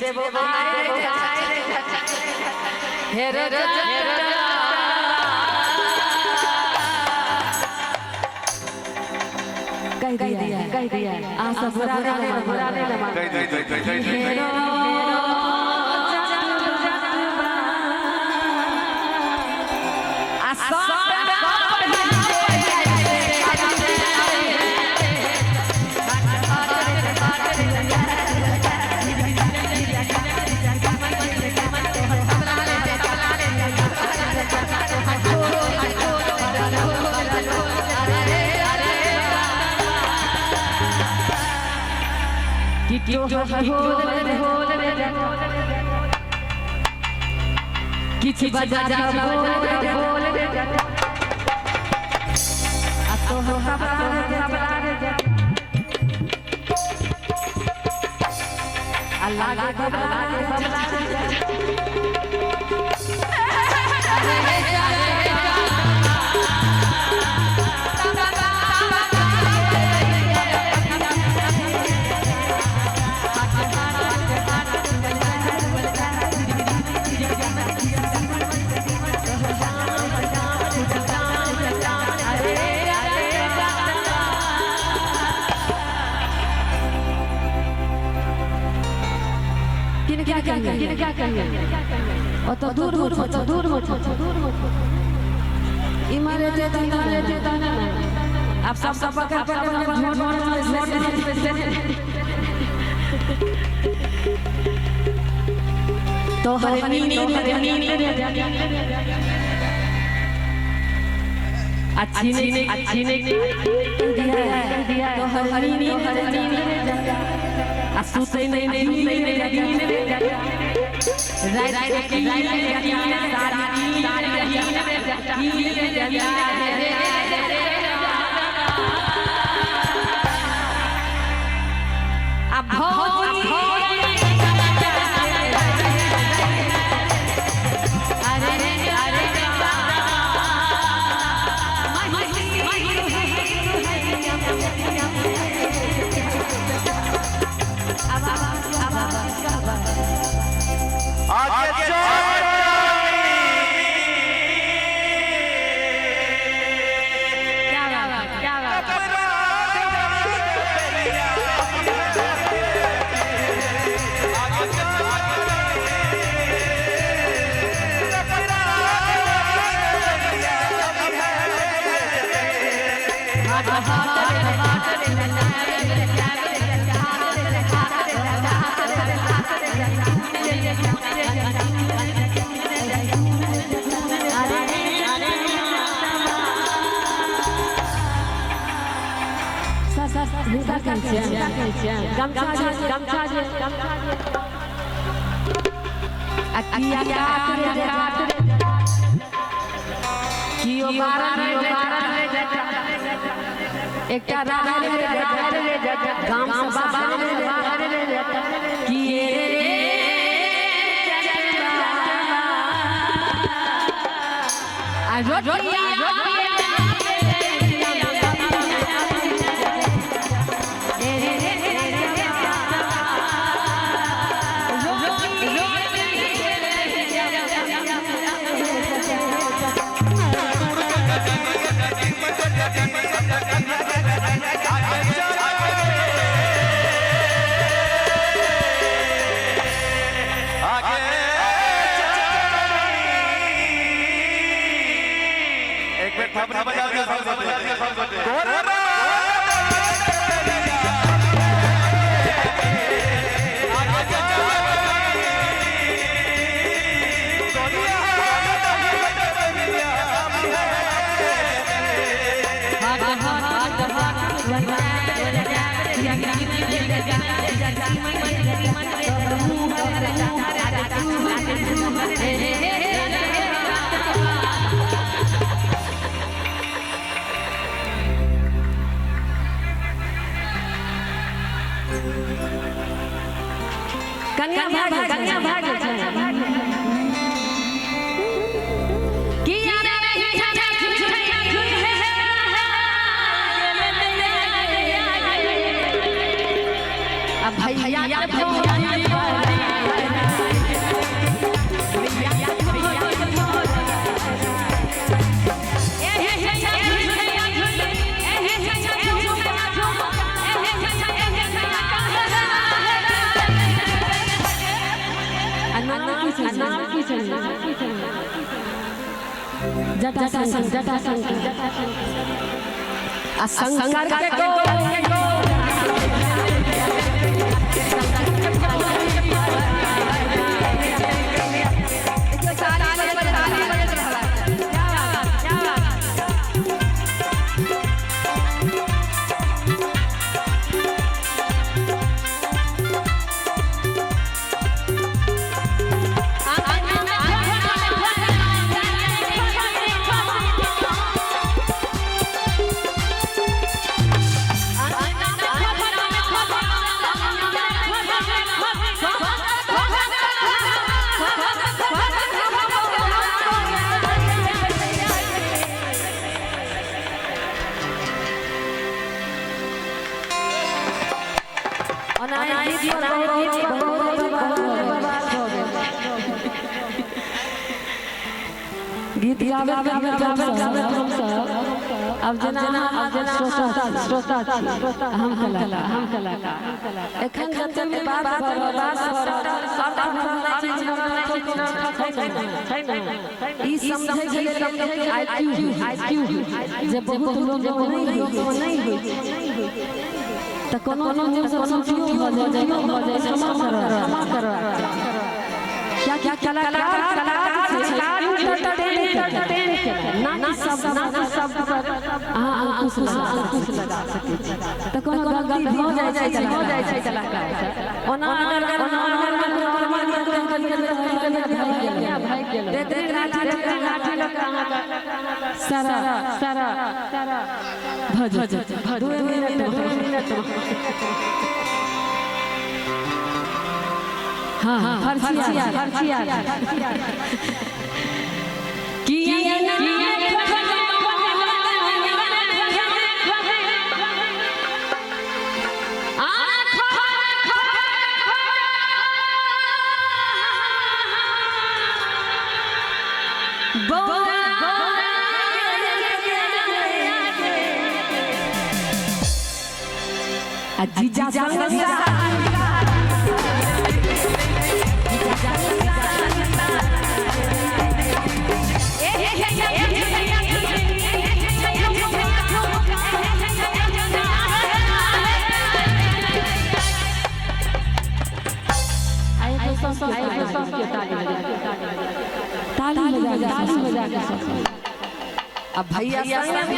देबो हे कह दिया, कह दिया। आ सब बुरा नहीं, बुरा नहीं लगा। कह दे, कह दे। आ सब किछ बजा बोल आ तो अल्लाह क्या कहिए, क्या कहिए? ओ तो दूर हो, तो दूर हो, तो दूर हो। इमारे जे इमारे जे अब सब सब पकड़ पकड़ झोट झोट। तो हर नींद अच्छी नहीं, अच्छी नहीं दिया। तो हर नींद सुते नहीं, नहीं नहीं रात की अब कन्या भाग, कन्या भाग। भैया भैया। जटा जटा शंकर आ शंकर के गो ताली बजत रहला। क्या बात, क्या बात। ओना गीत पर बहुत बहुत बहुत हो गेल। गीत गाबैत गाबैत हम सब अब जेना अहाँ श्रोता श्रोता छी हम कलाकार हम कलाकार एखन जते भी बात भऽ रहल सबटा ई समझै के लेल आईक्यू आईक्यू जे बहुत लोग नहीं होइ छै तऽ कोनो कोनो सोचियो भऽ जाइ भऽ जाइ क्षमा करऽ क्या क्या कलाकार कलाकार छै एंटरटेन ना कि सब ना कि सब पर अहाँ अंकुश लगा सकै छी तऽ कोनो गलती भऽ जाइ छै भऽ जाइ छै कलाकार ओना अगर ओना नॉर्मल भागि गेल लाठी लाठी लऽ कऽ अहाँके सारा सारा भऽ जायत 2 मिनट 2 मिनट। हाँ हाँ, फर्सिया फर्सिया किया आ जीजा संग ताली बजा ताली बजा के सब। अब भैया संग।